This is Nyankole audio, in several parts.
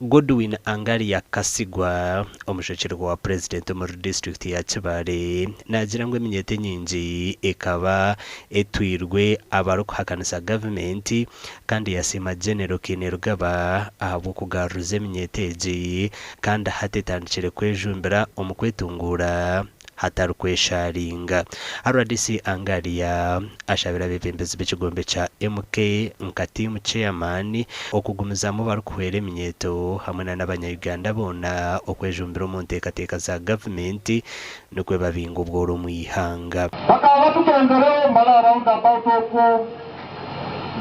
Godwin Angalia Kasigwa, omushwekyererwa wa Purezidenti omuri disiturikiti ya Kibaale naagira ngu eminyeeto enyingi ekaba etwirwe abarikuhakanisa gavumenti kandi yasiima Genero Kainerugaba ahabw'okugaruza eminyeeto egi kandi hati etandikire kwejumbira omu kwetunguura hatari kwesharinga. Rdc Angalia ashabire abeebembezi b'ekigombe kya MK nka tiimu chairman okugumizamu barikuhwera eminyeeto hamwe na n'abanya-Uganda boona okwejumbira omu nteekateeka za gavumenti nikwo babinga obworo omu ihanga. Bakaba batugenzireho mbali aha round about okwo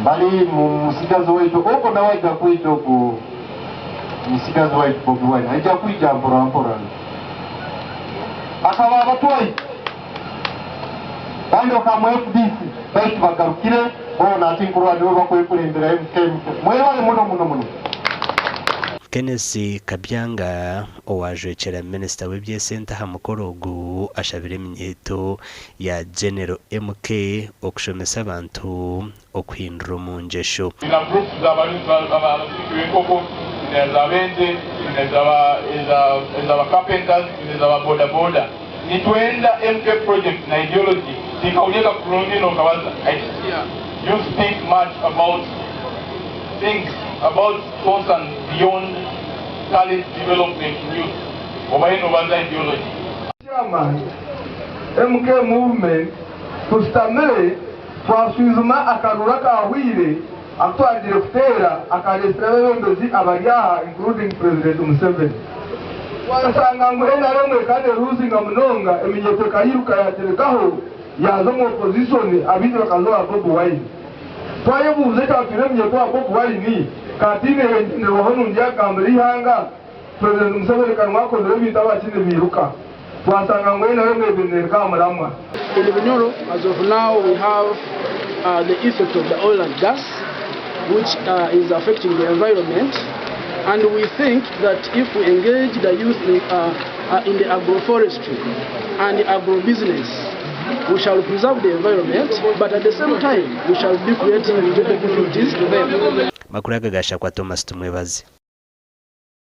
mbali musigazi waitu okwo nawe aija kwija ogwo musigazi waitu Bobi Wine aija kwija mpora mpora akaba abatwaire kandi bakamu FDC baitu bagarukire boona hati nkurora nibo bakwekurembera MK mwebale muno muno muno. Kenneth Kabyanga owaajwekyera minisita w'eby'esente aha mukoro ogu ashabire eminyeeto ya Genero MK okushomesa abantu okuhindura omu ngyesho. Twine groups z'abaziiki b'enkoko, twine ez'ab'ente, twine ez'aba carpenters, twine ez'aba boda boda. Nitwenda MK project na ideology tikahurieka kurungi nokabaza I didn't hear you speak much about things about concerns beyond talent development in youth obaire nobaza ideology. Chairman, MK Movement, tushutamire twashwijuma akaruru akahweire aku twagiire kuteera akareetsire abeebembezi abari aha including President Museveni. Twashanga ngu nrm ekaba neruuzinga munonga eminyeeto ekayiruka yagyerekaho yaaza omu opposition abaingi bakaza owa Bobi Wine. Twayebuuza ekyatwire eminyeeto owa Bobi Wine ka tihaine ngyenderwaho nungi yakugambira eihanga President Museveni ka niwe akozire ebintu abaki nibiiruka. Twashanga ngu nrm ebaire neereka aha muramwa. In Bunyoro as of now we have the effect of the oil and gas which is affecting the environment and we think that if we engage the youth in, in the agroforestry and agrobusiness we shall preserve the environment but at the same time we shall be creating job opportunities to them. Amakuru aga gashakwa Thomas Tumwebaze.